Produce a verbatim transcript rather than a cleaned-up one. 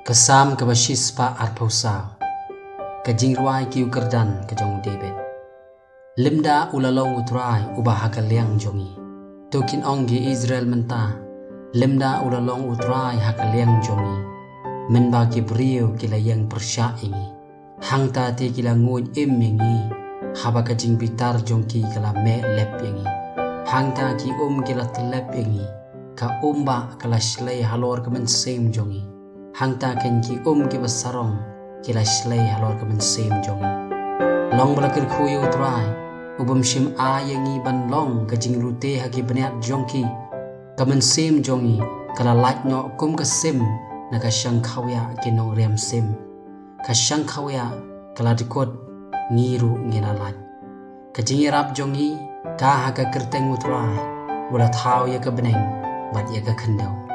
Ka Salm kaba shispah arphew saw. Ka jingrwai ki u kyrdan ka jong u David. Lymda u la long u Trai uba ha ka liang jong ngi, to kin ong ki Israel mynta, lymda u la long u Trai ha ka liang jong ngi, mynba ki briew ki la ïeng pyrshah ïa ngi. Hangta te ki la nguid im ïa ngi, haba ka jingbitar jong ki ka la meh lep ïa ngi. Hangta ki um ki la tyllep ïa ngi, ka um ba ka la shlei halor ka mynsiem jong ngi. Hangta ken ki um kiba sarong ki la shlei halor ka mynsiem jong ngi. Long ba la kyrkhu ïa u Trai, u bym shym ai ïa ngi ban long ka jingrute ha ki bniat jong ki. Ka mynsiem jong ngi ka la lait noh kum ka sim na ka shangkhawiah ki nongriam sim. Ka shangkhawiah ka la dkut, ngi ruh ngi la lait. Ka jingïarap jong ngi ka ha ka kyrteng u Trai, u la thaw ïa ka bneng bad ïa ka khyndew.